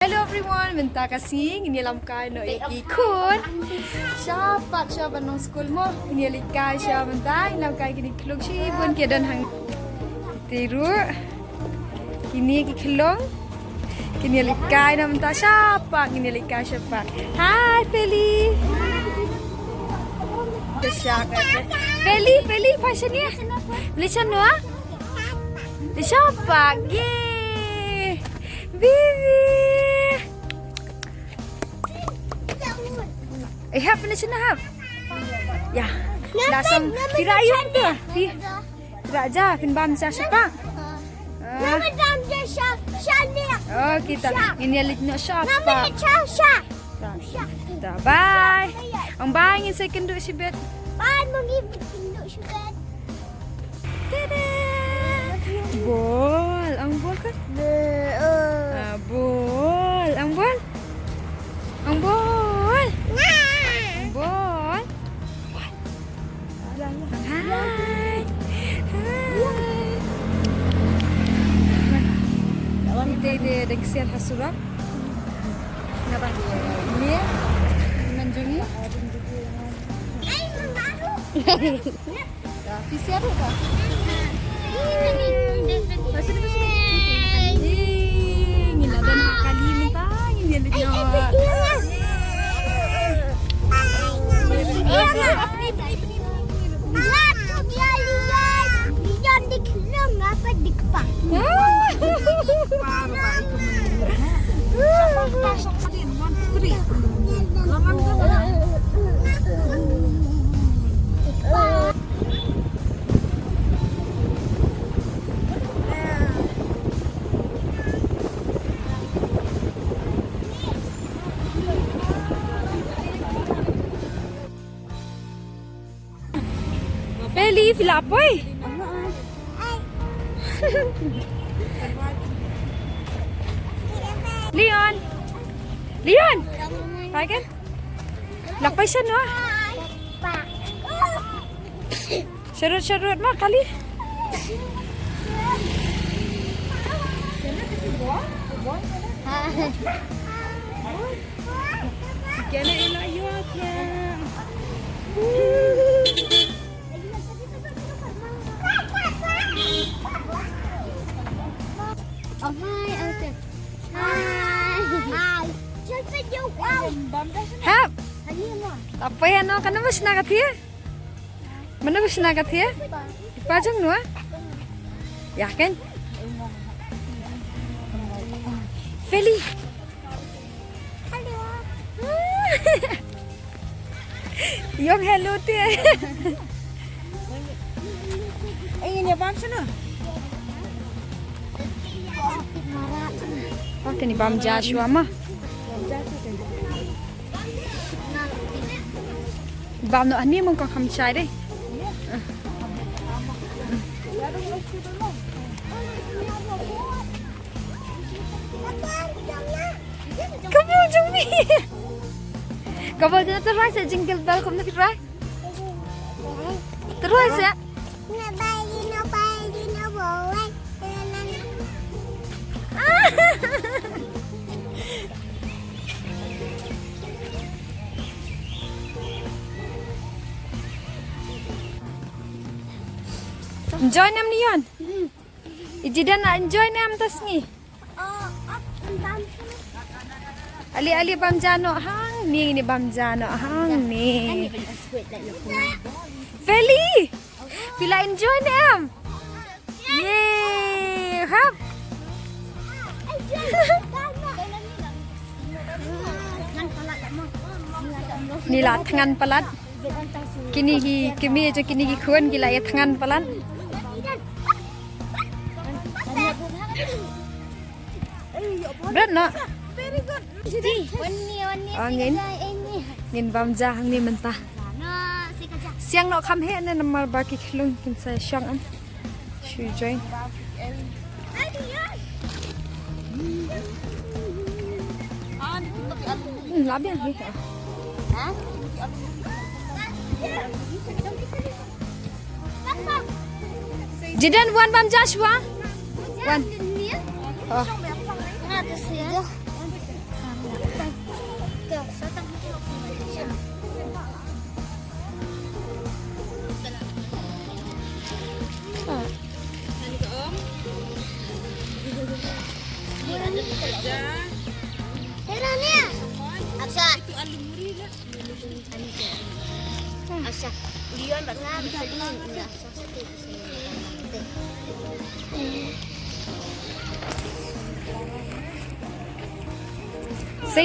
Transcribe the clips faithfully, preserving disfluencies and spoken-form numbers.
Hello everyone, mynta ka sngi ngin ïalam kai noh ïa ki khun. Shaphang sha ban long skul mo, ngin ïaleit kai sha mynta, ngin ïalam kai kine ki khlung shibun ki don hangtei ruh. Kine ki khlung. Ngin ïaleit kai noh mynta shaphang, ngin ïaleit kai shaphang. Hi Feli. Feli, Feli, phai shane. Leit shano? Leit shaphang. Yay. Bibi. Eh, hap, phin shano hap? Ïa. Langsung phi rah ïa u tu. Phi rah ja, phin bam ja shaphang. Ah. Ngin bam ja sha, sha ne. Oh, kita. Ngin ïaleit noh shaphang. Ta, ta, bye. Ong bye, ngin sa ïakynduh shibit. Bye, ngin sa ïakynduh shibit. Tada! Bol, ong bol kan? Ah, bol, ong bol. Ong bol. Ong bol. Hi. Hi. Ite, ite, dang ksiar ha surok. Naba? Ine, man jong ngi. Phi ksiar ruh ka? Ih, ngi la don ha kali mynta, ngi la don. Feli, phi la poi? Leon. Leon. Poi kan? La poi shano? Sharut, sharut ma kali. Kena ila yu akhia. Oh, hi, Uncle. Hi. Hi. Hap. Apa ya, no? Kana mas na kathia? Mano ba shna ka thie? I pa jong no? Ïa kan? Feli. Ïong hello te. Ei, ngin ïa bam shano? Ba kan i bam ja shuwa ma. Bam noh hangne, mon kong kham shai de. Kabu jong mi. Kabu jong tu roi sa jingle bell kum tu roi. Tu roi sa. Enjoy ne em Leon? I Jidan, enjoy ne em mynta sngi? Ale, ale, bam ja noh hangne, ngin bam ja noh hangne. Feli! Phi la enjoy ne em? Yay! Hap! Ngi la thngan palat. Kine ki kmie jong kine ki khun ki la ïa thngan palat. Bret noh. Wan ni, wan ni. Ngin bam ja hangne mynta. Siang noh kham heh ne namar ba ki khlung kin sa shong em. Shu join. Hmm, la biang hi. Jidan, wan bam ja shuwa. Wan. Oh. Say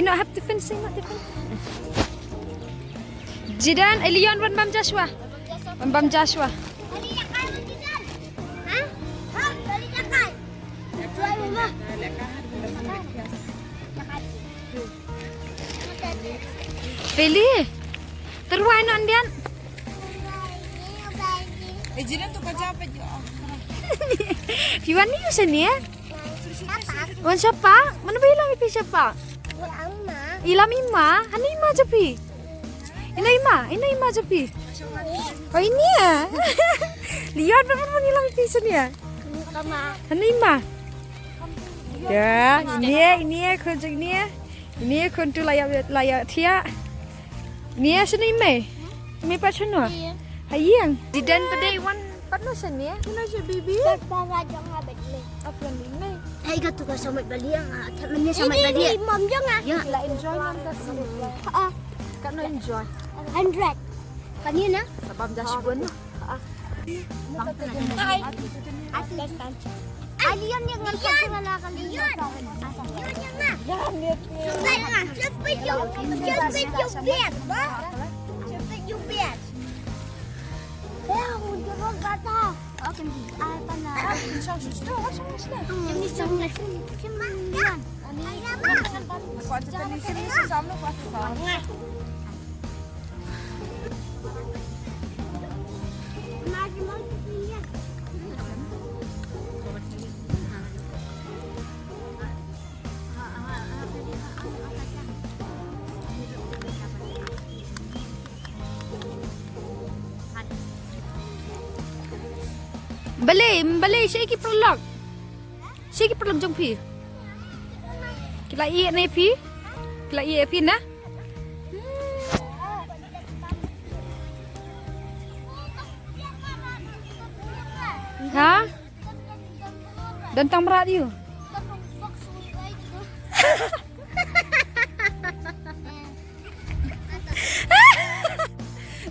not have to fin, say not to fin. Jidan, Elion, wan bam Joshua. Wan bam Joshua. Feli. Terwai non dian. Eh, jiran tu kerja apa je? Piwan ni usan ni eh? Wan siapa? Mana ba ila mi pi siapa? Ila mi ma, hani ma je pi. Ina ima, ina ima je pi. Oh ini ya. Lihat ba mana ila mi pi sini ya. Hani ima. Ya, ini ya, ini ya, kunjung ini ya. Ini khun tu layak layak thiah. Ni ya sini me. Me pat sini. Hayang. Di dan tadi wan pat no sini ya. Kuna je bibi. Baba jong ha bet me. Apa ni me? Hai ka tu ka samat baliang ah. Tapi ni samat baliang. Mam jong ah. Ya. La enjoy nam ka sini. Ha. Ka no enjoy. Hundred. Kani na? Sabam dah shibun. Alian yang ngam kacang ala kali. Alian yang ngam. Just put your, just put your bed, bah. Just put your bed. Ya, aku jorok kata. Akan di, apa na? Ini sama. Ini sama. Aku ada tadi sini sama, aku ada sama. Balei, balei, shaei ki paralok? Shaei ki paralok jong phi? Ki la ïeh ne phi? Ki la ïeh phi na? Ha? Don tang mrad ïa u.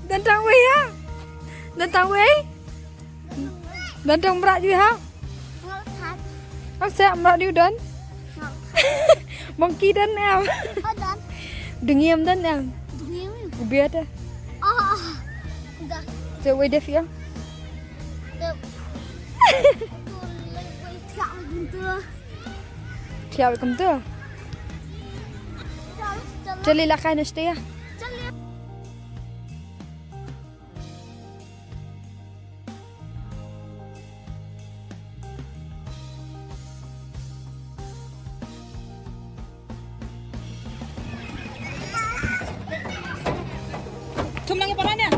Don tang wei ha? Don tang wei? Don tang mrad ïa u ha? Ngau seh mrad ïa u don. Monkey don em. Dengiem don em. Dengiem. Ubiat eh. Ah. Dah. Cewek def ya. Dah. Thiah wei kumta. Jali la kai na stia. Thum lang ïa para nia.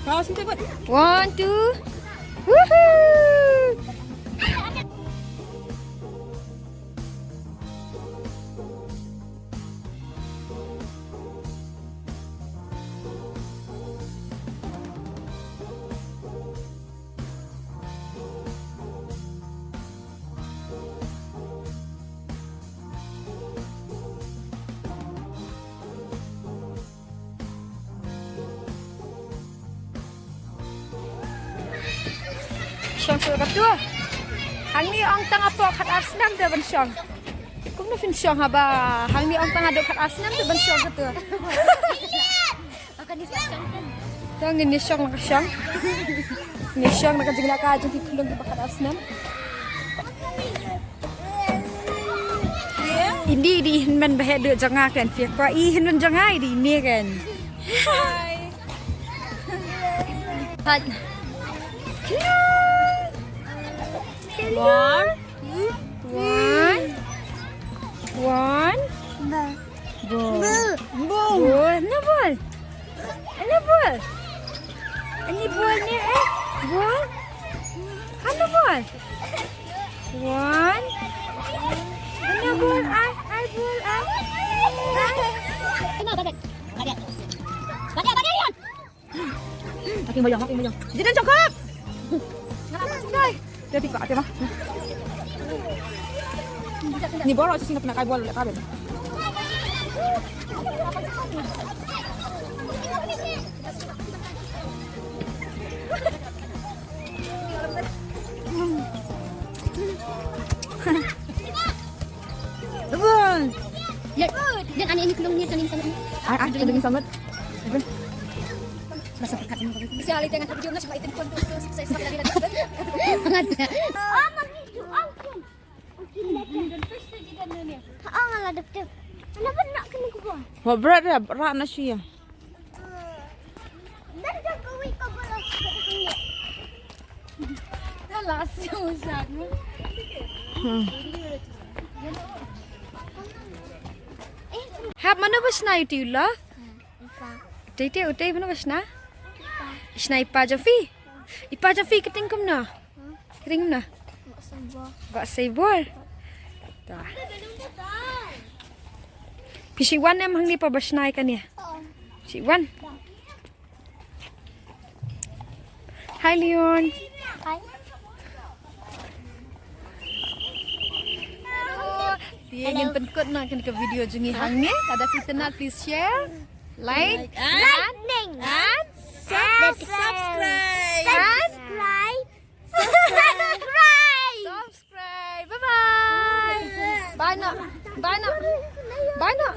Raw sinte bud. One, two. Woohoo! Shong shuh katu. Hangne ong tang hapoh khat ar snem te ban shong. Kumno phin shong haba hangne ong tang haduh khat ar snem te ban shong katu. To ngin ïa shong la ka shong. Ngin ïa shong la ka jingleh ka jong ki khunlung kiba khat ar snem. Ini di hynmen ba heh duh jong nga kan, phi kwah i hynmen jong nga, i di ini kan. Hi. Hot. One. One. One. Ball. Ball. Ball. Ball. Ano ball? Ano ball? Ano ball ni eh? Ball? Ano ball? One. Ano ball? Ay, ay, ball, ay. Ay. Ano, bagay? Bagay. Bagay, bagay yan! Ating bayang, ating bayang. Jidan cakap. Ngapa sih, Doy? Dia tiba, dia mah. Ni ball, sih nak kena kai ball, lek kabel. Yan, yan ani ini kelong ni, kening sangat. Ah, ah, kening sangat. Rasa pekat ini. Bisa alih dengan video nak cuma itu pun tu, tu, saya sebab lagi lagi. Pengat. Ah, mami tu angkin. Angkin dah tu. Ah, ngalah dah tu. Kenapa nak kena kubur? Wah, berat dah, berat nasi ya. Hmm. Hap, mano ba shna ïa uti u love? Utai te, utai mano ba shna? Shna i pa jong phi? I pa jong phi kyrteng kumno? Kyrteng kumno? Bah Saibor. Bah Saibor. Ta. Phi shu wan em hangne pat ba shna ïa kane? Shu wan. Hi Leon. Hi. Te ngin pynkut noh kane ka video jong ngi hangne. Lada phi itynnad, please share, like, and, and subscribe. Subscribe. Subscribe. Bye bye. Bye noh. Bye noh. Bye noh.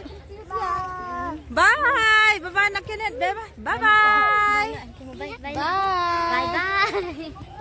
Bye. Bye bye noh Kenneth. Bye bye. Bye bye. Bye bye.